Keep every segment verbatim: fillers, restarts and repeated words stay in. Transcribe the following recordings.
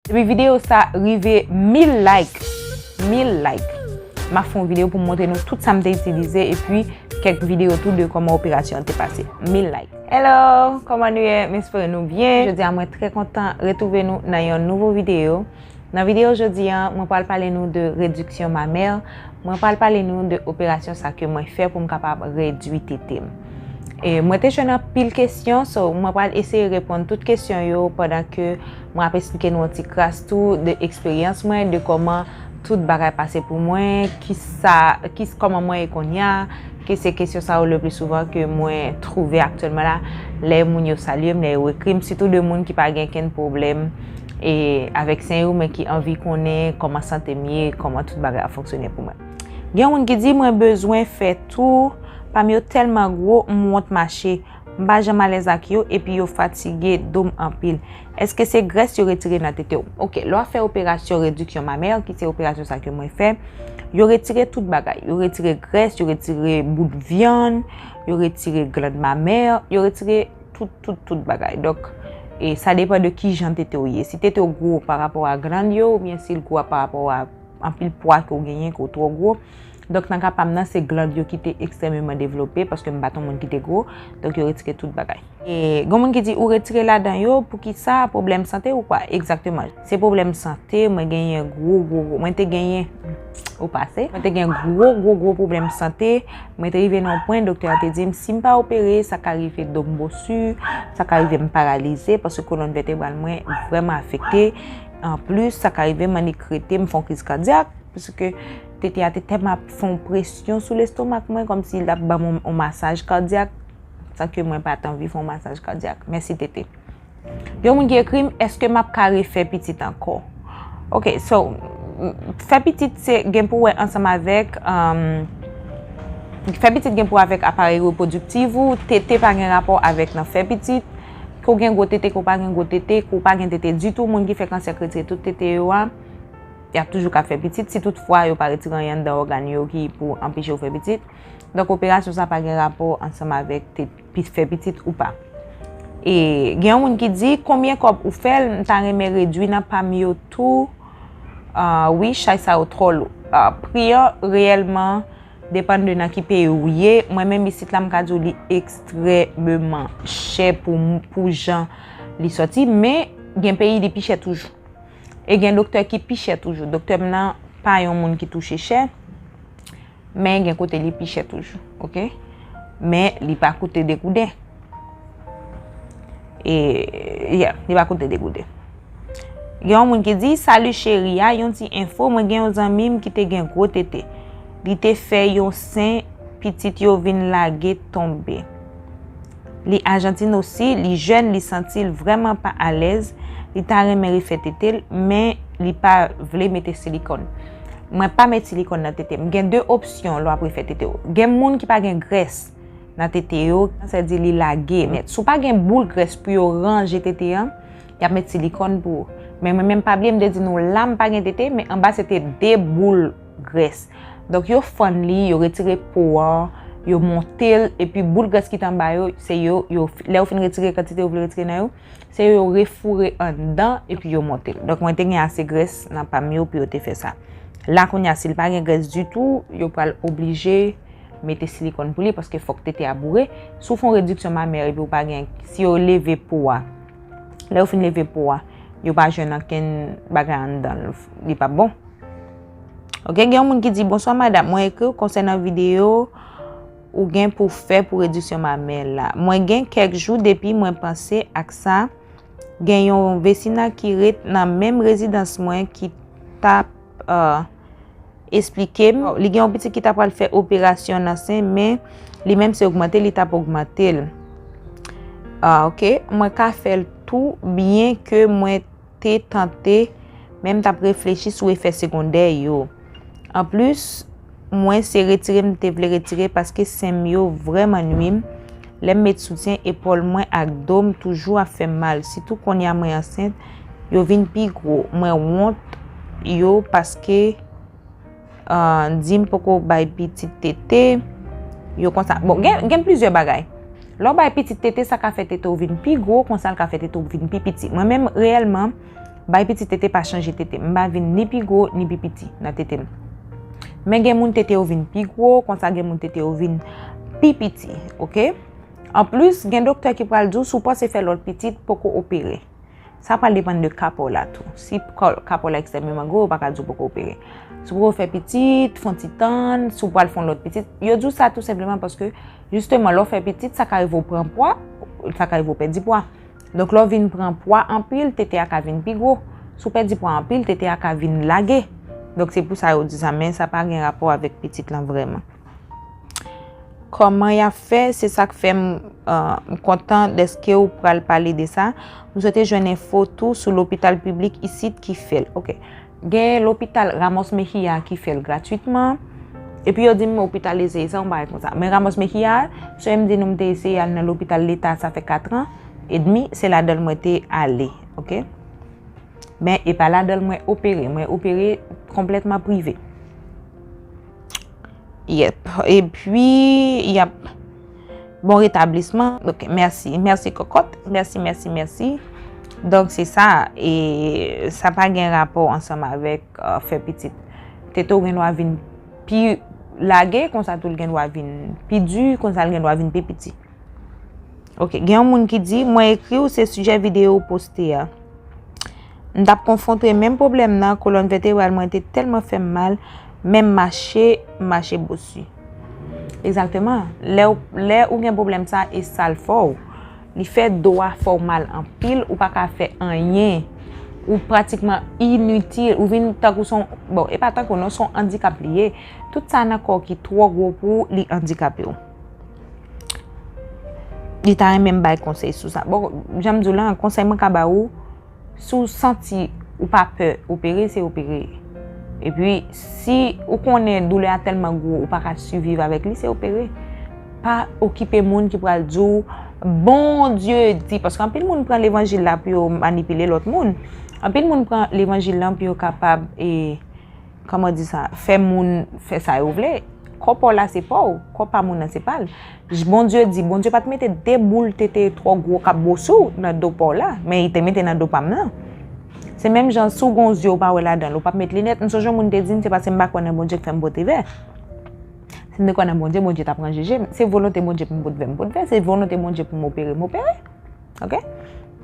Depi videyo sa rive mil like, mil like, m ap fè yon videyo pou m montre nou tout sa m te itilize epi kèk videyo tou de kòman operasyon an te pase. Mil like. Hello, kòman nou ye? M espere nou byen. Jodi a mwen trè kontan retwouve nou nan yon nouvo videyo. Nan videyo jodi a, mwen pral pale nou de rediksyon mamè. Mwen pral pale nou de operasyon sa ke mwen fè pou m kapab redui tete m. E mwen te jwenn anpil kesyon, so mwen pral eseye reponn tout kesyon yo pandan ke mwen ap esplike nou yon ti kras tou de eksperyans mwen, de kòman tout bagay pase pou mwen, ki sa, ki, kòman mwen ye kounye a, ke se kesyon sa yo le pli souvan ke mwen twouve aktyèlman la, lè moun yo salye m, lè yo ekri m, sitou de moun ki pa gen kenn pwoblèm e avèk sen yo, men ki anvi konnen kòman sante m ye, kòman tout bagay ap fonksyone pou mwen. Gen moun ki di mwen bezwen fè tou, pa m yo tèlman gwo, m wont mache. M pa janm alèz ak yo, epi yo fatige do m anpil. Èske se grès yo retire nan tete w? Ok, lè w ap fè operasyon rediksyon mamè, ki se operasyon sa ke mwen fè, yo retire tout bagay. Yo retire grès, yo retire bout vyann, yo retire glann mamè, yo retire tout, tout, tout bagay. Donk, e sa depann de ki jan tete w ye. Si tete w gwo pa rapò a glann yo, oubyen si l gwo pa rapò a anpil pwa ke w genyen, ke w twò gwo. Donk, nan ka pa m nan, se glann yo ki te ekstrèmeman devlope, paske m pa t yon moun ki te gwo. Donk, yo retire tout bagay. E gen moun ki di, ou retire ladan yo, poukisa, pwoblèm sante ou kwa? Egzakteman. Se pwoblèm sante, mwen genyen gwo, gwo, gwo. Mwen te genyen, ou pase. Mwen te gen gwo, gwo, gwo pwoblèm sante. Mwen te rive nan yon pwen, doktè a te di m, si m pa opere, sa ka rive do m bosi, sa ka rive m paralize, paske kolòn vètebral mwen vrèman afekte. Anplis, sa ka rive m annik rete, m fè yon kriz kadyak, paske tete a te tèlman ap fè yon presyon sou lestomak mwen, kòmsi l ap ban m yon, yon masaj kadyak, san ke mwen pa t anvi fè yon masaj kadyak. Mèsi, tete. Gen moun ki ekri m, èske m ap ka refè pitit ankò? Ok, so, m, fè pitit se gen pou wè ansanm avèk, um, fè pitit gen pou wè avèk aparèy repwodiktif ou, tete pa gen rapò avèk nan fè pitit, ke w gen gwo tete, ke w pa gen gwo tete, ke w pa gen tete ditou, moun ki fè kansè k retire tout tete yo a, y ap toujou ka fè pitit, si toutfwa yo pa retire anyen anndan ògàn yo ki pou anpeche w fè pitit. Donk, operasyon sa pa gen rapò ansanm avèk te, pi, fè pitit ou pa. E gen yon moun ki di, konbyen kòb ou fè l, m ta renmen redui nan pa m yo tou. Ah, wi, chay sa yo twò lou. Ah, pri an reyèlman depann de nan ki peyi ou ye. Mwen menm isit la, m ka di w li ekstrèmeman chè pou, pou jan li sòti, men gen peyi li pi chè toujou. E gen doktè ki pi chè toujou. Doktè m nan pa yon moun ki touche chè, men gen kote li pi chè toujou, ok? Men li pa koute de gouden. E, yeah, li pa koute de gouden. Gen yon moun ki di, "Salut chérie, a yon ti enfo, mwen gen yon zanmi m ki te gen gwo tete. Li te fè yon sen, pitit yo vin lage tonbe. Li Ajantin osi, li jèn, li santi l vrèman pa alèz, li ta renmen refè tete l, men li pa vle mete silikòn." Mwen pa met silikòn nan tete m. Gen de opsyon lè w ap refè tete w. Gen moun ki pa gen grès nan tete yo, sa di li lage nèt. Si w pa gen boul grès pou yo ranje tete an, y ap met silikòn pou ou. Men mwen menm, pa bliye m te di nou la m pa gen tete, men anba se te de boul grès. Donk yo fann li, yo retire po an, yo monte l, epi boul grès ki t anba yo, se yo, yo, lè yo fin retire kantite yo vle retire nan yo, se yo, yo refoure anndan, epi yo monte l. Donk mwen te gen ase grès nan pa m yo pou yo te fè sa. La kounye a, si l pa gen grès ditou, yo pral oblije mete silikòn pou li, paske fòk tete a boure. Si w fè yon rediksyon mamè epi w pa gen, si yo leve po a, lè yo fin leve po a, yo pa jwenn ankenn bagay anndan l, li p ap bon. Ok, gen yon moun ki di, "Bonswa madam, mwen ekri w konsènan videyo ou gen pou fè pou rediksyon mamè la. Mwen gen kèk jou depi mwen panse ak sa, gen yon vesina ki ret nan menm rezidans mwen ki t ap, euh, esplike m, li gen yon pitit ki ta pral fè operasyon nan sen, men li menm se ogmante li t ap ogmante l. Ah, ok, mwen ka fè l tou, byen ke mwen te tante, men m t ap reflechi sou efè segondè yo. Anplis, mwen se retire m te vle retire paske sen m yo vrèman nwi m. Lè m met soutyen, epòl mwen ak do m toujou ap fè m mal, sitou kounye a mwen ansent, yo vin pi gwo. Mwen wont yo paske, ah, di m poko bay pitit tete, yo konsa. Bon, gen, gen plizyè bagay. Lè w bay pitit tete, sa ka fè tete w vin pi gwo, konsa l ka fè tete w vin pi piti. Mwen menm, reyèlman, Bay pitit tete pa chanje tete. M pa vin ni pi gwo, ni pi piti nan tete m. Men gen moun tete yo vin pi gwo, konsa gen moun tete yo vin pi piti, oke? Anplis, gen doktè ki pral di w si w panse fè lòt pitit, poko opere. Sa pral depann de ka pa w la tou. Si ka pa w la ekstrèmeman gwo, yo pa ka di w poko opere. Si w poko fè pitit, fè yon ti tann, si w pral fè yon lòt pitit, yo di w sa tou senpleman paske, jisteman, lè w fè pitit, sa ka rive w pran pwa, sa ka rive w pèdi pwa. Donk, lè w vin pran pwa anpil, tete a ka vin pi gwo. Si w pèdi pwa anpil, tete a ka vin lage. Donk, se pou sa yo di sa, men sa pa gen rapò avèk pitit lan vrèman. Kòman y ap fè? Se sa k fè m, euh, m kontan dèske w pral pale de sa. M swete jwenn enfo tou sou lopital piblik isit ki fè l. Oke. Gen lopital Ramos Mejia ki fè l gratwitman. Epi yo di m opital eseye sa, yon bagay konsa. Men Ramos Mejia, sè m di nou m te eseye al nan lopital leta, sa fè katran edmi, se ladan l mwen te ale, oke? Men e pa ladan l mwen opere. Mwen opere konplètman prive. Yep. Epi, y ap bon retablisman. Ok, mèsi. Mèsi, kòkòt. Mèsi, mèsi, mèsi. Donk, se sa. E sa pa gen rapò ansanm avèk, euh, fè pitit. Tete w gen dwa vin pi lage, konsa tou l gen dwa vin pi di, konsa l gen dwa vin pi piti. Ok, gen yon moun ki di, mwen ekri w, se sijè videyo w poste a. M t ap konfwonte menm pwoblèm nan, kolòn vètebral mwen te tèlman fè m mal, menm mache, m mache bosi. Egzakteman. Lè w, lè ou gen pwoblèm sa, e sa l fè w. Li fè do a fè w mal anpil, ou pa ka fè anyen. Ou pratikman initil, ou vin tankou se yon, bon, e pa tankou non, se yon andikap li ye. Tout sa nan kò w ki twò gwo pou ou, li andikape w. Li ta renmen m bay konsèy sou sa. Bon, jan m di w la, konsèy mwen ka ba ou, si w santi ou pa pè opere, se opere. Epi, si ou konnen doulè a tèlman gwo, ou pa ka siviv avèk li, se opere. Pa okipe moun ki pral di w, Bondye di, paske anpil moun pran levanjil la pou yo manipile lòt moun. Anpil moun pran levanjil la pou yo kapab, e, kòman di sa, fè moun fè sa yo vle. Kò pa w la se pa w, kò pa moun nan se pa l. J-, Bondye di, Bondye pa t mete de boul tete twò gwo k ap bosi w nan do pa w la, men li te mete nan do pa m nan. Se menm jan, si w gen yon zye w pa wè ladan l, ou p ap met linèt. M sonje yon moun te di m, se paske m pa kwè nan Bondye k fè m pote vè. Si m te kwè nan Bondye, Bondye t ap ranje je m. Se volonte Bondye pou m pote vè, m pote vè. Se volonte Bondye pou m opere, m opere. Ok?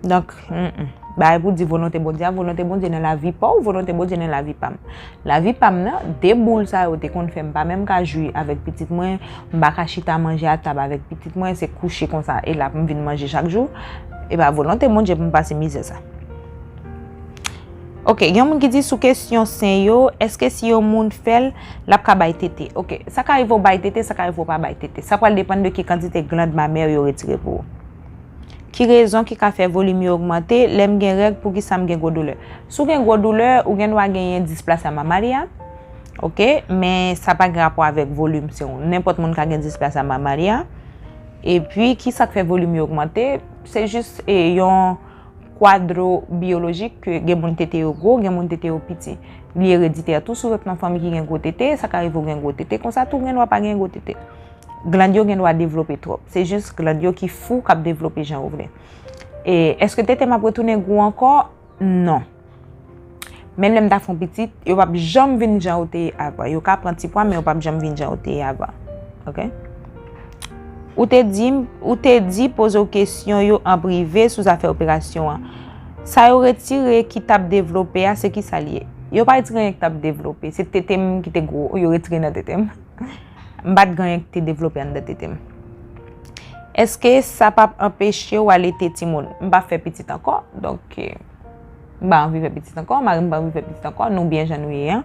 Donk, mm, mm. Bagay pou di volonte Bondye a, volonte Bondye nan lavi pa w, volonte Bondye nan lavi pa m. Lavi pa m nan, de boul sa yo te konn fè m pa menm ka jwi avèk pitit mwen, m pa ka chita manje a tab avèk pitit mwen, se kouche konsa, e la pou m vin manje chak jou. E pa volonte Bondye pou m pase mizè sa. Ok, gen moun ki di sou kesyon sen yo, èske si yon moun fè l, l ap ka bay tete? Ok, sa ka rive w bay tete, sa ka rive w pa bay tete. Sa pral depann de ki kantite gland mamè yo retire pou ou. Ki rezon ki ka fè volim yo ogmante? Lè m gen règ, poukisa m gen gwo doulè? Si w gen gwo doulè, ou gen dwa genyen displasya mamalia. Ok, men sa pa gen rapò avèk volim, se yon, nenpòt moun ka gen displasya mamalia. Epi, ki sa k fè volim yo ogmante? Se jis, e, yon kwadro biyolojik ke gen moun tete yo gwo, gen moun tete yo piti. Li ereditè tou, si w sot nan fanmi ki gen gwo tete, sa ka rive w gen gwo tete, konsa tou w gen dwa pa gen gwo tete. Gland yo gen dwa devlope twòp. Se jis gland yo ki fou k ap devlope jan yo vle. E èske tete m ap retounen gwo ankò? Non. Menm lè m ta fè yon pitit, yo p ap janm vin jan yo te ye avan. Yo ka pran ti pwa, men yo p ap janm vin jan yo te ye avan. Ok? Ou te di, ou te di poze w kesyon yo an prive sou zafè operasyon an. Sa yo retire ki t ap devlope a, se ki sa l ye? Yo pa retire anyen ki t ap devlope. Se tete m ki te gwo, yo retire nan tete m. M pa t gen anyen ki te devlope anndan tete m. Èske sa p ap anpeche w alete timoun? M pa fè pitit ankò, donk, eh, m pa anvi fè pitit ankò, mari m pa anvi fè pitit ankò, nou byen jan nou ye an.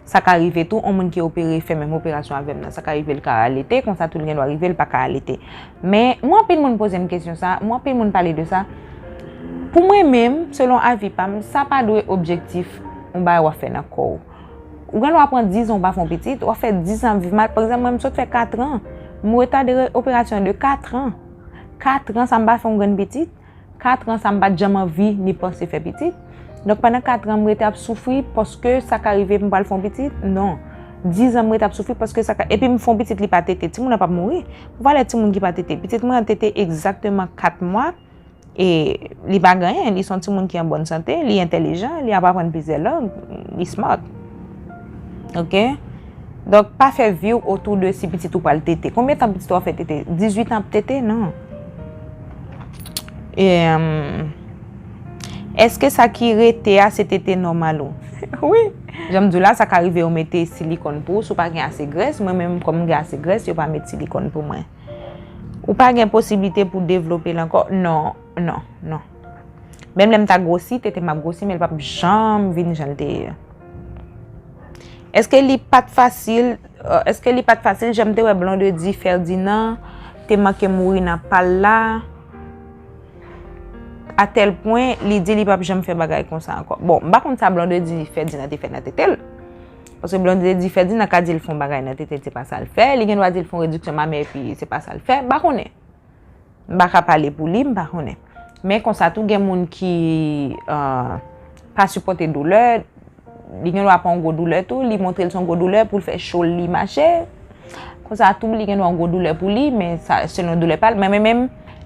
Sa ka rive tou, yon moun ki opere fè menm operasyon avè m nan, sa ka rive l ka alete, konsa tou l gen dwa rive l pa ka alete. Men, mwen anpil moun poze m kesyon sa, mwen anpil moun pale de sa. Pou mwen menm, selon avi pa m, sa pa dwe objektif yon bagay w ap fè nan kò w. Ou gen dwa pran diz an w pa fè yon pitit, w ap fè diz an viv mal. Pa egzanp, mwen, m sot fè katran. M retade re-, operasyon de katran. Katran sa m pa fè yon grenn pitit. Katran sa m pa t janm anvi ni panse fè pitit. Donk, pandan katran m rete ap soufri paske sa ka rive m pral fè yon pitit? Non. Diz an m rete ap soufri paske sa ka, epi m fè yon pitit li pa tete. Timoun nan p ap mouri. Valè timoun ki pa tete. Pitit mwen an tete egzakteman kat mwa. E li pa gen anyen, li se yon timoun ki an bòn sante, li entèlijan, li ap aprann plizyè lang, li smart. Oke? Donk, pa fè vi w otou de si pitit ou pral tete. Konbyen tan pitit ou ap fè tete? Dizuit an ap tete? Non. E, èske sa ki rete a se tete nòmal ou? Wi. Jan m di w la, sa ka rive yo mete silikòn pou ou, si w pa gen ase grès. Mwen menm, kòm m gen ase grès, yo pa met silikòn pou mwen. Ou pa gen posiblite pou devlope l ankò? Non, non, non. Menm lè m ta gwosi, tete m ap gwosi, men l p ap janm vin jan l te ye. Èske li pa t fasil, èske li pa t fasil, jan m te wè Blondedy Ferdinand te manke mouri nan pa l la, atèlpwen li di li p ap janm fè bagay konsa ankò? Bon, m pa konn sa Blondedy Ferdinand te fè nan tete l. Paske Blondedy Ferdinand ka di l fè yon bagay nan tete l, se pa sa l fè. Li gen dwa di l fè yon rediksyon mamè, epi se pa sa l fè. M pa konnen. M pa ka pale pou li, m pa konnen. Men konsa tou, gen moun ki pa sipòte doulè. Li gen dwa pa yon gwo doulè tou, li montre l se yon gwo doulè pou l fè cho l, li mache. Konsa tou, li gen dwa yon gwo doulè pou li, men sa, selon doulè pa l. Men mwen menm,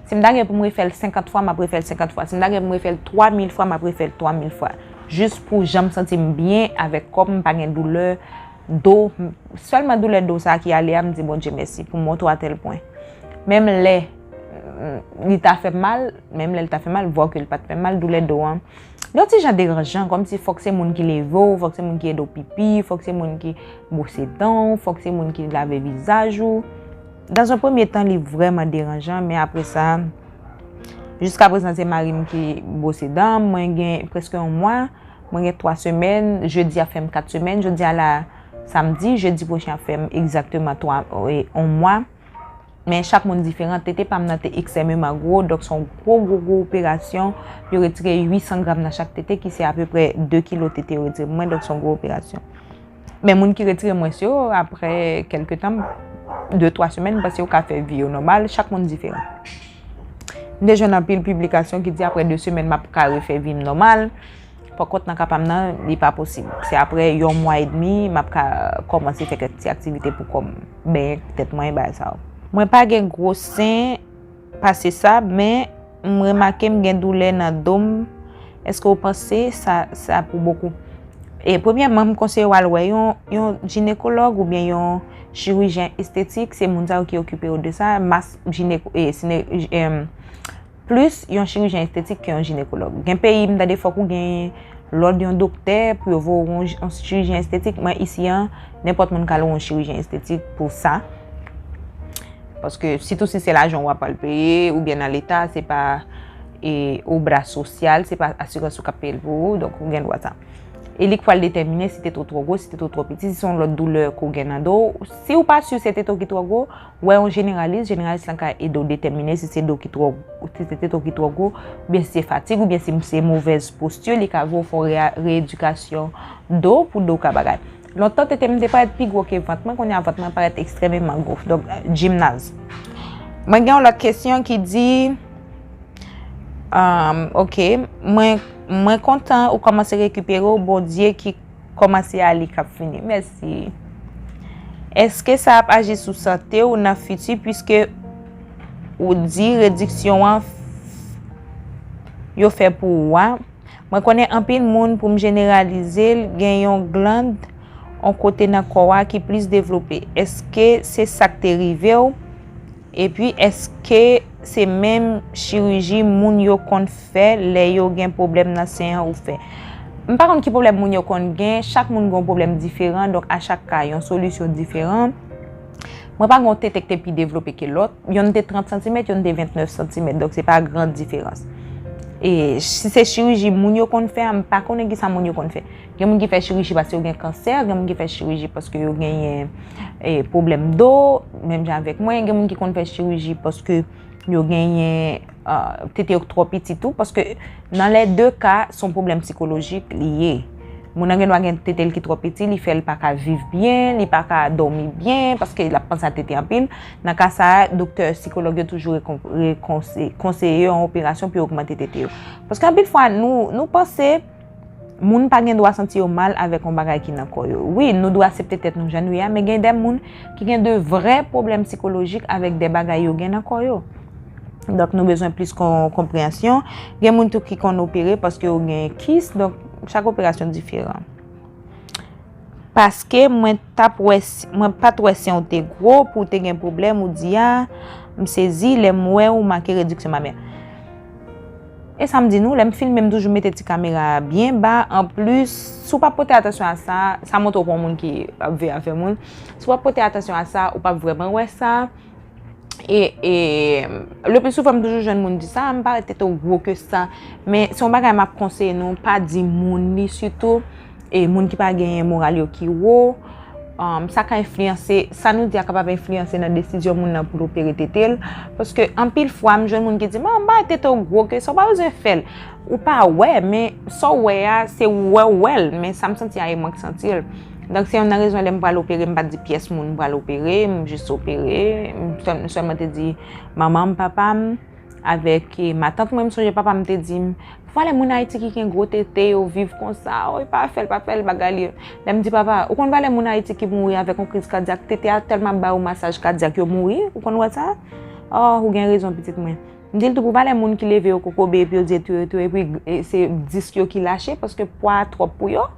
si m ta gen pou m refè l senkant fwa, m ap refè l senkant fwa. Si m ta gen pou m refè l twa mil fwa, m ap refè l twa mil fwa. Jis pou jan m santi m byen avèk kò m, m pa gen doulè do. Sèlman doulè do sa ki ale a, m di Bondye mèsi pou m monte w atèlpwen. Menm lè li ta fè m mal, menm lè l ta fè m mal, vwa ke l pa t fè m mal, doulè do an, li yon ti jan deranjan, kòmsi fòk se moun ki leve w, fòk se moun ki ede w pipi, fòk se moun ki bwose dan w, fòk se moun ki lave vizaj ou. Dans un premier temps, li vrèman deranjan, men apre sa, jiska prezan, se mari m ki bwose dan m. Mwen gen prèske yon mwa, mwen gen twa semèn, jedi ap fè m kat semèn, jodi a la, samdi, jedi pwochen ap fè m egzakteman twa, e, yon mwa. Men chak moun diferan. Tete pa m nan te ekstrèmeman gwo, donk se yon gwo, gwo, gwo operasyon. Yo retire uit san gram nan chak tete, ki se apeprè de kilo tete yo retire pou mwen, donk se yon gwo operasyon. Men moun ki retire mwens yo, apre kèlke tan, de, twa semèn, m panse yo ka fè vi yo nòmal, chak moun diferan. M te jwenn anpil piblikasyon ki di apre de semèn, m ap ka refè vi m nòmal. Pankòt, nan ka pa m nan, li pa posib. Se apre yon mwa edmi, m ap ka kòmanse fè kèk ti aktivite pou kò m, benyen tèt mwen, bagay sa yo. Mwen pa gen gwo sen pase sa, men m remake m gen doulè nan do m. Èske w panse sa, sa pou bokou? E premyèman, m konseye w al wè yon, yon jinekològ oubyen yon chirijyen estetik. Se moun sa yo ki okipe yo de sa. Mas jineko-, e, sine-, em, plis yon chirijyen estetik ke yon jinekològ. Gen peyi, m tande fòk ou gen lòd yon doktè pou yo voye w yon, yon chirijyen estetik. Mwen, isi an, nenpòt moun ka lwe yon chirijyen estetik pou sa. Paske sitou si se lajan w ap al peye, oubyen nan leta, se pa, e, obra sosyal, se pa asirans ou k ap peye l pou ou, donk ou gen dwa sa. E li k pral detèmine si tete w twò gwo, si tete w twò piti, si se yon lòt doulè ke w gen nan do w. Si w pa si se tete w ki twò gwo, wè yon jeneralis, jeneralis lan ka ede w detèmine si se do ki twò, si se tete w ki twò gwo, oubyen si se fatig, oubyen si se movèz posti, li ka voye w fè yon re-, reyedikasyon do pou do w ka bagay. Lontan, tete m te parèt pi gwo ke vant mwen, kounye a vant mwen parèt ekstrèmeman gwo. Donk, jimnaz. Mwen gen yon lòt kesyon ki di, um, ok, mwen, mwen kontan ou kòmanse rekipere w, Bondye ki kòmanse a li k ap fini. Mèsi. Èske sa ap aji sou sante w nan fiti, piske ou di rediksyon an yo fè pou ou a? Mwen konnen anpil moun, pou m jeneralize l, gen yon glann, yon kote nan kò a ki plis devlope. Èske se sa k te rive w? Epi, èske se menm chiriji moun yo konn fè lè yo gen pwoblèm nan sen an ou fè? M pa konn ki pwoblèm moun yo konn gen, chak moun gen yon pwoblèm diferan, donk a chak ka, yon solisyon diferan. Mwen pa gen yon tete k te pi devlope ke lòt. Yonn te trant santimèt, yonn te vennèf santimèt. Donk, se pa gran diferans. E si se chiriji moun yo konn fè a, m pa konnen ki sa moun yo konn fè. Gen moun ki fè chiriji paske yo gen kansè, gen moun ki fè chiriji paske yo genyen, e, pwoblèm do, menm jan avèk mwen. Gen moun ki konn fè chiriji paske yo genyen, ah, tete yo twò piti tou, paske nan lè de ka, se yon pwoblèm sikolojik li ye. Moun nan gen dwa gen tete l ki twò piti, li fè l pa ka viv byen, li pa ka dòmi byen, paske l ap panse a tete anpil. Nan ka sa a, doktè, sikològ yo toujou rekon-, rekonse-, konseye yo yon operasyon pou yo ogmante tete yo. Paske anpil fwa, nou, nou panse moun pa gen dwa santi yo mal avèk yon bagay ki nan kò yo. Wi, nou dwe aksepte tèt nou jan nou ye a, men gen de moun ki gen de vrè pwoblèm sikolojik avèk de bagay yo gen nan kò yo. Donk, nou bezwen plis kon-, konpreyansyon. Gen moun tou ki konn opere paske yo gen kis, donk, chak operasyon diferan. Paske mwen t ap wè si, mwen pa t wè sen w te gwo pou w te gen pwoblèm, ou di a, m sezi lè m wè ou make rediksyon mamè. E sa m di nou, lè m filme, m toujou mete ti kamera a byen ba. Anplis, si w pa pote atansyon a sa, sa montre w pa yon moun ki ap veye afè moun. Si w pa pote atansyon a sa, ou p ap vrèman wè sa. E, e, le pli souvan, m toujou jwenn moun di sa, "M pa wè tete w gwo ke sa." Men se yon bagay m ap konseye nou, pa di moun li sitou, e moun ki pa genyen moral yo ki wo. Um, sa ka enfliyanse, sa nou di a kapab enfliyanse nan desizyon moun nan pou l opere tete l. Paske anpil fwa, m jwenn moun ki di, "Bon, m pa wè tete w gwo ke sa, w pa bezwen fè l." Ou pa wè, men sa w wè a, se wè w wè l, men sa m santi a, e mwen k santi l. Donk, se youn nan rezon lè m pral opere, m pa t di pyès moun m pral opere, m jis opere. M sèl-, m sèlman te di manman m, papa m, avèk, eh, matant mwen. M sonje papa m te di m, "Valè moun Ayiti ki gen gwo tete, yo viv konsa, oy, pa fè l, pa fè l, bagay li." Lè m di papa, "Ou konn valè moun Ayiti ki mouri avèk yon kriz kadyak, tete a tèlman ap ba yo masaj kadyak, yo mouri, ou konn wè sa?" "Oh, ou gen rezon, pitit mwen." M di l tou, "Pou valè moun ki leve yo kokobe epi yo di yo tou, yo tou, epi, eh, se disk yo ki lache, paske pwa a twòp pou yo."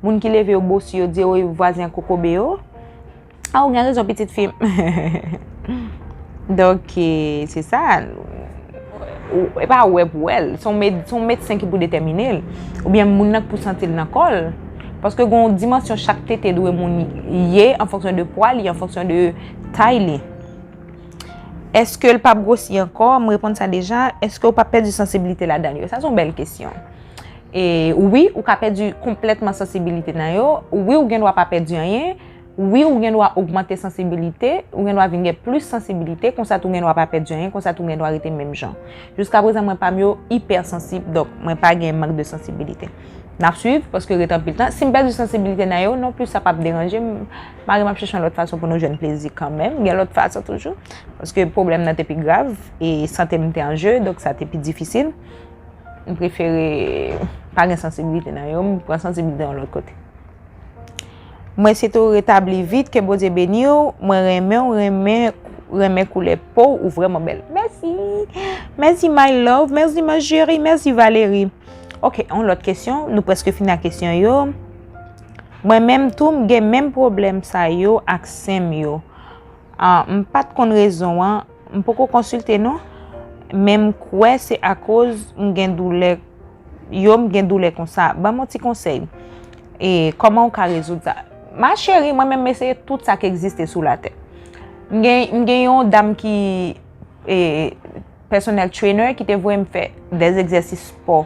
Moun ki leve yo bosi, yo di yo vwazen an kokobe yo. A, ou gen rezon, pitit fi m. Donk, eh, se sa. Ou, e pa wè pou wè l. Se yon med-, se yon medsen ki pou detèmine l. Oubyen moun nan k pou santi l nan kò l. Paske gen yon dimansyon chak tete dwe moun ye an fonksyon de pwa li, an fonksyon de tay li. Èske l p ap gwosi ankò? M reponn sa deja. Èske w p ap pèdi sansibilite ladan l yo? Sa se yon bèl kesyon. E wi, ou ka pèdi konplètman sansibilite nan yo. Wi, ou gen dwa pa pèdi anyen. Wi, ou gen dwa ogmante sansibilite. Ou gen dwa vin gen plis sansibilite. Konsa tou, ou gen dwa pa pèdi anyen. Konsa tou, ou gen dwa rete menm jan. Jiska prezan, mwen pa m yo ipèsansib. Donk, mwen pa gen mank de sansibilite. N ap swiv, paske ret anpil tan. Si m pèdi sansibilite nan yo, non plis sa p ap deranje m. Mari m ap chèche yon lòt fason pou nou jwenn plezi kanmenm. Gen lòt fason toujou. Paske pwoblèm nan te pi grav. E sante m te an je. Donk, sa te pi difisil. M prefere pa gen sansibilite nan yo, m pran sansibilite yon lòt kote. Mwen swete w retabli vit, ke Bondye beni w, mwen renmen w, renmen, renmen koulè po w, ou vrèman bèl. Mèsi. Mèsi my love, mèsi ma chérie, mèsi Valérie. Ok, yon lòt kesyon, nou prèske fini ak kesyon yo. Mwen menm tou, m gen menm pwoblèm sa yo ak sen m yo. Ah, m pa t konn rezon an, m poko konsilte non, men m kwè se akoz m gen doulè yo, m gen doulè konsa. Ban m yon ti konsèy. E kòman w ka rezoud sa? Ma chérie, mwen menm m eseye tout sa k egziste sou latè. M gen, m gen yon dam ki, e, personal trainer ki te voye m fè de egzèsis spò.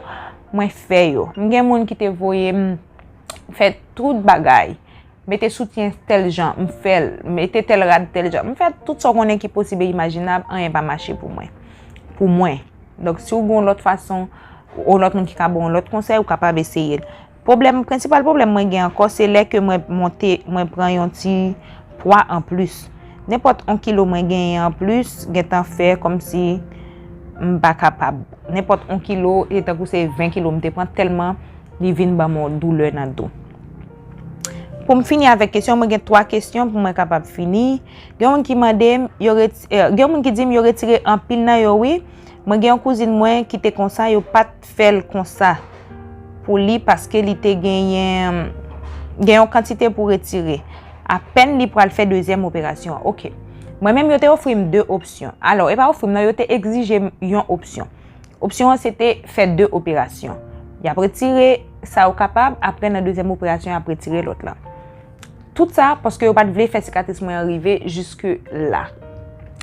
Mwen fè yo. M gen moun ki te voye m fè tout bagay. Mete soutyen tèl jan, m fè l. Mete tèl rad tèl jan. M fè tout sa w konnen ki posib e imajinab, anyen pa mache pou mwen. Pou mwen. Donk, si w gen yon lòt fason, yon lòt moun ki ka ba w yon lòt konsèy, ou kapab eseye l. Pwoblèm, prensipal pwoblèm mwen gen ankò, se lè ke mwen monte, mwen pran yon ti pwa anplis. Nenpòt yon kilo mwen genyen anplis, gentan fè kòmsi m pa kapab. Nenpòt yon kilo, e tankou se ven kilo m te pran, tèlman li vin ban m yon doulè nan do. Pou m fini avèk kesyon, mwen gen twa kesyon pou mwen kapab fini. Gen yon moun ki mande m, yo reti-, eh, gen yon moun ki di m yo retire anpil nan yo, wi. Mwen gen yon kouzin mwen ki te konsa, yo pa t fè l konsa pou li paske li te genyen, gen yon kantite pou retire. Apèn li pral fè dezyèm operasyon an. Ok. Mwen menm, yo te ofri m de opsyon. Alò, e pa ofri m, non, yo te egzije m yon opsyon. Opsyon an, se te fè de operasyon. Y ap retire sa yo kapab, apre nan dezyèm operasyon, y ap retire lòt lan. Tout sa, paske yo pa t vle fè sikatris mwen an rive jiske la.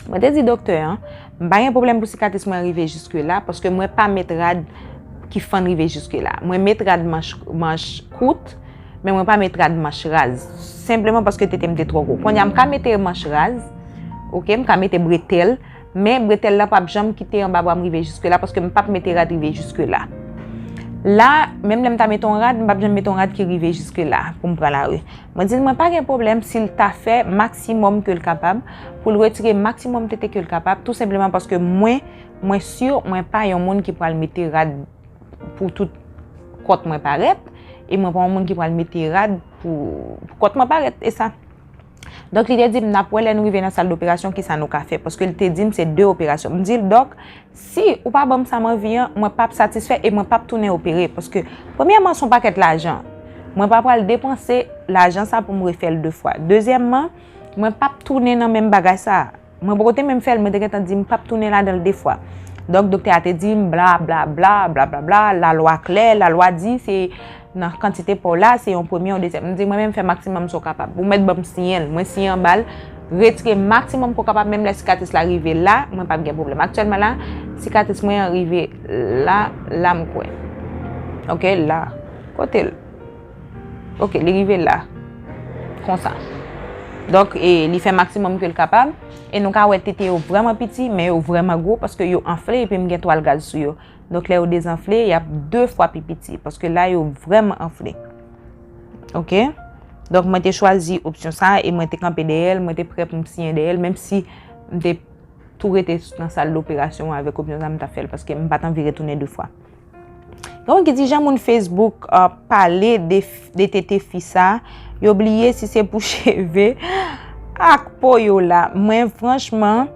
Mwen te di doktè an, m pa gen pwoblèm pou sikatris mwen an rive jiske la, paske mwen pa met rad ki fann rive jiske la. Mwen met rad manch, manch kout, men mwen pa met rad manch raz. Senpleman paske tete m te twò gwo. Kounye a, m ka mete manch raz, ok, m ka mete bretèl, men bretèl la p ap janm kite anba bra m rive jiske la, paske m p ap mete rad rive jiske la. La, menm lè m ta mete yon rad, m p ap janm mete yon rad ki rive jiske la pou m pran lari. Mwen di l, mwen pa gen pwoblèm si l ta fè maksimòm ke l kapab, pou l retire maksimòm tete ke l kapab, tou senpleman paske mwen, mwen si mwen pa yon moun ki pral mete rad pou tout kòt mwen parèt, e mwen pa yon moun ki pral mete rad pou, pou kòt mwen parèt, e sa. Donk, li te di m, "N ap wè lè nou rive nan sal doperasyon, kisa nou ka fè." Paske li te di m, se de operasyon. M di l, "Dòk, si ou pa ban m sa m anvi an, mwen p ap satisfè e mwen p ap tounen opere." Paske, premyèman, se yon pakèt lajan. Mwen pa pral depanse lajan sa pou m refè l de fwa. Dezyèmman, mwen p ap tounen nan menm bagay sa. Mwen poko te menm fè l, mwen te gentan di m p ap tounen ladan l de fwa. Donk, doktè a te di m, bla, bla, bla, bla, bla, bla, lalwa klè, lalwa di se nan kantite pa w la, se yon premye, yon dezyèm. M di, mwen menm fè maksimòm sa w kapab. Ou mèt ban m siyen l, mwen siyen anba l, retire maksimòm ke w kapab, menm lè sikatris la rive la, mwen p ap gen pwoblèm. Aktyèlman la, sikatris mwen an rive la, la m kwè. Ok, la. Kote l? Ok, li rive la. Konsa. Donk, e, li fè maksimòm ke l kapab. E nou ka wè tete yo vrèman piti, men yo vrèman gwo paske yo anfle epi m gen twal gaz sou yo. Donk, lè yo dezanfle, y ap de fwa pi piti paske la, yo vrèman anfle. Ok? Donk, mwen te chwazi opsyon sa e mwen te kanpe dèyè l, mwen te prè pou m siyen dèyè l, menm si m te tou rete nan sal doperasyon an avèk opsyon sa, m t ap fè l paske m pa t anvi retounen de fwa. Gen moun ki di, jan moun Facebook, uh, pale de, de tete fi sa, yo bliye si se pou cheve ak po yo la. Mwen, franchman,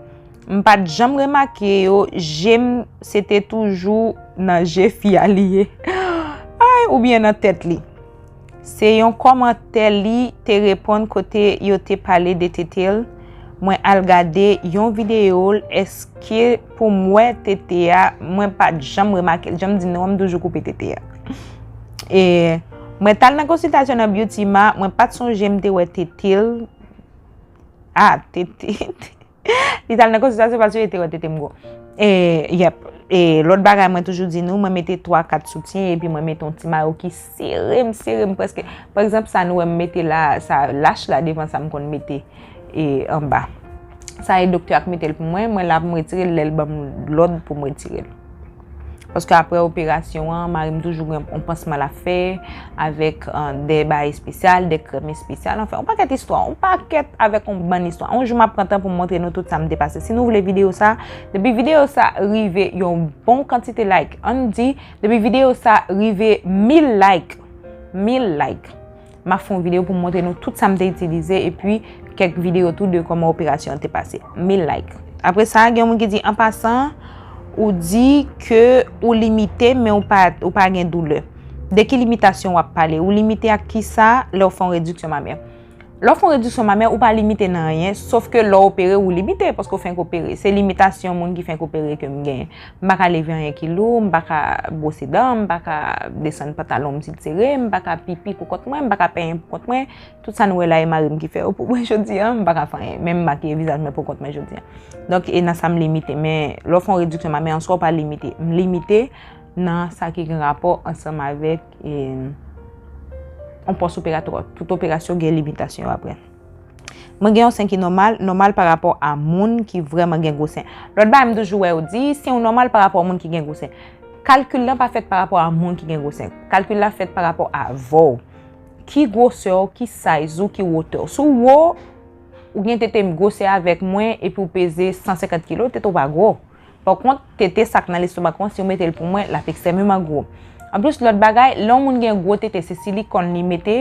m pa t janm remake yo, je m, se te toujou nan je fi a li ye. Ay, oubyen nan tèt li. Se yon kòmantè li te reponn kote yo te pale de tete l. Mwen al gade yon videyo l, èske pou m wè tete a, mwen pa t janm remake l. Jan m di nou an, m toujou koupe tete a. E mwen t al nan konsiltasyon nan Beauty Ma, mwen pa t sonje m te wè tete l. A, tete. Li t al nan konsiltasyon paske li te wè tete m gwo. E, yep. E lòt bagay, mwen toujou di nou, mwen mete twa, kat soutyen, epi mwen mete yon ti mayo ki sere m, sere m prèske. Pa egzanp, sa nou wè m mete la, sa lach la devan sa m konn mete, e, anba. Sa e doktè a k mete l pou mwen, mwen la pou m retire l, lè l ban m lòd pou m retire l. Paske apre operasyon an, mari m toujou gen yon pansman l ap fè, avèk, eh, de bagay espesyal, de krèm espesyal, anfen, yon pakèt istwa, yon pakèt avèk yon bann istwa. Yon jou m ap pran tan pou m montre nou tout sa m te pase. Si nou vle videyo sa, depi videyo sa rive yon bon kantite like, ann di, depi videyo sa rive mil like, mil like, m ap fè yon videyo pou m montre nou tout sa m te itilize, epi kèk videyo tou de kòman operasyon an te pase. Mil like. Apre sa, gen yon moun ki di, an pasan, ou di ke ou limite, men ou pa, ou pa gen doulè. De ki limitasyon w ap pale? Ou limite ak kisa lè w fè yon rediksyon mamè? Lè w fè yon rediksyon mamè, ou pa limite nan anyen, sof ke lè w opere, ou limite, paske w fenk opere. Se limitasyon moun ki fenk opere ke m genyen. M pa ka leve anyen ki lou, m pa ka bwose dan, m pa ka desann pantalon m si l sere, m pa ka pipi pou kont mwen, m pa ka penyen pou kont mwen. Tout sa nou wè la, e mari m ki fè yo pou mwen jodi a, m pa ka fè anyen. Menm makiye vizaj mwen pou kont mwen jodi a. Donk, e nan sa m limite. Men, lè w fè yon rediksyon mamè, an swa w pa limite. M limite nan sa ki gen rapò ansanm avèk, e, yon pòs operatwa. Tout operasyon gen limitasyon yo apre. Mwen gen yon sen ki nòmal, nòmal pa rapò a moun ki vrèman gen gwo sen. Lòt bagay m toujou wè yo di, sen w nòmal pa rapò a moun ki gen gwo sen. Kalkil lan pa fèt pa rapò a moun ki gen gwo sen. Kalkil la fèt pa rapò a vò w. Ki gwosè w, ki size ou, ki wotè w. Si w wo, ou gen tete gwosè avèk mwen epi w peze san senkant kilo, tete w pa gwo. Pa kont, tete sa k nan lestomak ou an, si w mete l pou mwen, l ap ekstrèmeman gwo. Anplis, lòt bagay, lè yon moun gen gwo tete, se silikòn li mete,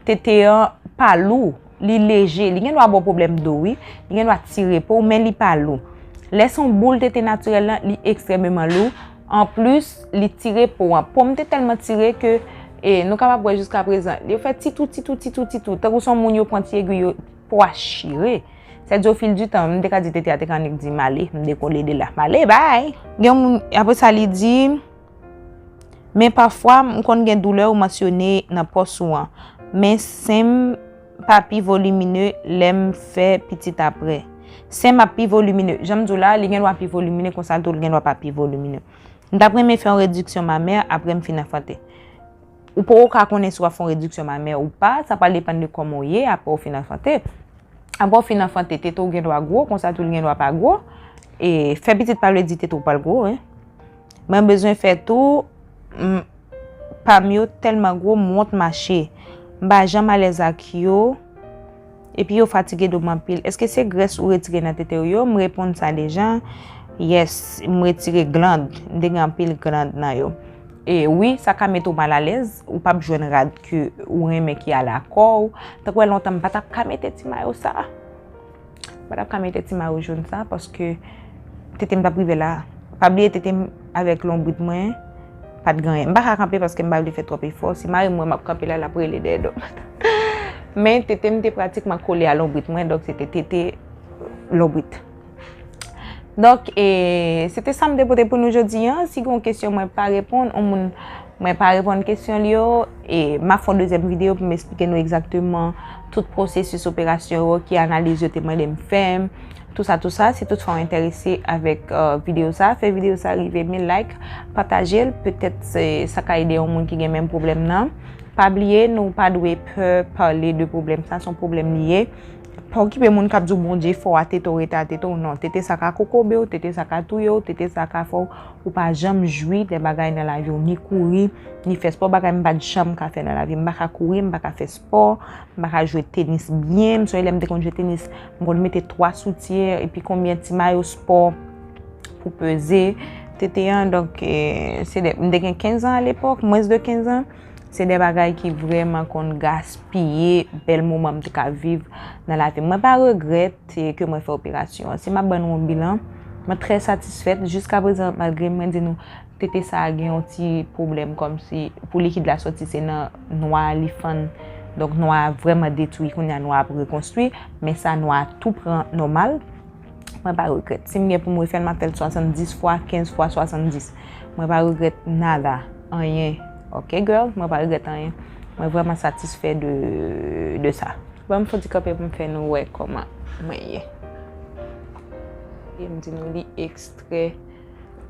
tete an pa lou, li leje, li gen dwa ba w pwoblèm do, wi, li gen dwa tire po w, men li pa lou. Lè se yon boul tete natirèl lan, li ekstrèmeman lou. Anplis, li tire po an. Po m te tèlman tire ke, e, nou kapab wè jiskaprezan, li fè titou, titou, titou, titou. Tankou se yon moun yo pran ti egwi, yo po a chire. Sèdi, o fil di tan, m te ka di tete a te ka annik di m ale, m dekole de la. M ale, bay! Gen yon moun, apre sa, li di, men pafwa, m konn gen doulè ou mansyone nan pòs ou an. Men sen m pa pi volimine lè m fè pitit apre. Sen m ap pi volimine. Jan m di w la, li gen dwa pi volimine, konsa tou, li gen dwa pa pi volimine. M t ap renmen fè yon rediksyon mamè apre m fin anfante. Ou poko ka konnen si w ap fè yon rediksyon mamè ou pa, sa pral depann de kòman w ye apre w fin anfante. Apre w fin anfante, tete w gen dwa gwo, konsa tou li gen dwa pa gwo. E fè pitit pa vle di tete w pral gwo, wi. Mwen bezwen fè tou, m, pa m yo tèlman gwo, m wont mache. M pa janm alèz ak yo. Epi yo fatige do m anpil. Èske se grès ou retire nan tete w yo? M reponn sa deja. Yes, m retire gland. M te gen anpil gland nan yo. E wi, sa ka mete w malalèz. Ou p ap jwenn rad ke ou renmen ki alakò w. Tankou wè lontan m pa t ap ka mete ti mayo sa. pa t ap ka mete ti mayo jòn sa, paske tete m t ap rive la. Pa bliye tete m avèk lonbrit mwen, pa t gen anyen. M pa ka kanpe paske m pa vle fè twòp efò. Si mari m wè m ap kanpe la, l ap rele dèyè do m. Men tete m te pratikman kole a lonbrit mwen, donk se te tete lonbrit. Donk, e, se te sa m te pote pou nou jodi a. Si gen yon kesyon mwen pa reponn, yon moun mwen pa reponn kesyon li yo, e m ap fè yon dezyèm videyo pou m esplike nou egzakteman tout pwosesis operasyon yo, ki analiz yo te mande m fè, tout sa, tout sa. Si toutfwa w enterese avèk, euh, videyo sa, fè videyo sa rive mil like, pataje l, petèt se, sa ka ede yon moun ki gen menm pwoblèm nan. Pa bliye, nou pa dwe pè pale de pwoblèm sa, se yon pwoblèm li ye. Pa okipe moun k ap di w Bondye fè w a tete w, rete a tete w. Non, tete sa ka kokobe w, tete sa ka touye w, tete sa ka fè w ou pa janm jwi de bagay nan lavi w, ni kouri, ni fè spò, bagay m pa t janm ka fè nan lavi m. M pa ka kouri, m pa ka fè spò, m pa ka jwe tenis byen. M sonje lè m te konn jwe tenis, m konn mete twa soutyen epi konbyen ti mayo spò pou peze tete an. Donk, eh, se de, m te gen kenz an alepòk, mwens de kenz an. Se de bagay ki vrèman konn gaspiye bèl moman m te ka viv nan lavi m. Mwen pa regrèt, eh, ke mwen fè operasyon an. Si m ap ban nou yon bilan, mwen trè satisfèt. Jiskaprezan, malgre mwen di nou, tete sa a gen yon ti pwoblèm, kòmsi pou likid la sòti, se nan nwa a li fann. Donk, nwa a vrèman detwi, kounye a nwa a ap rekonstwi, men sa nwa a tou pran nòmal. Mwen pa regrèt. Si m gen pou m refè l, m ap fè l swasanndis fwa, kenz fwa swasanndis. Mwen pa regrèt nada, anyen. Ok, girl, mwen pa regrèt anyen. Mwen vrèman satisfè de, de sa. Ban m fon ti kanpe pou m fè nou wè kòman mwen ye. E m di nou li ekstrè,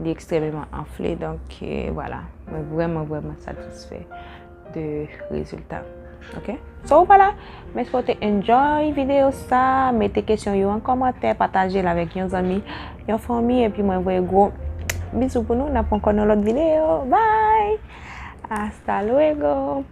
li ekstrèmeman anfle, donk, eh, vwala. Mwen vrèman, vrèman satisfè de rezilta. Ok? So, vwala. M espere w te enjoy videyo sa. Mete kesyon yo an kòmantè, pataje l avèk yon zanmi, yon fanmi, epi mwen voye gwo bizou pou nou. N ap ankò nan lòt videyo. Bye! Hasta luego!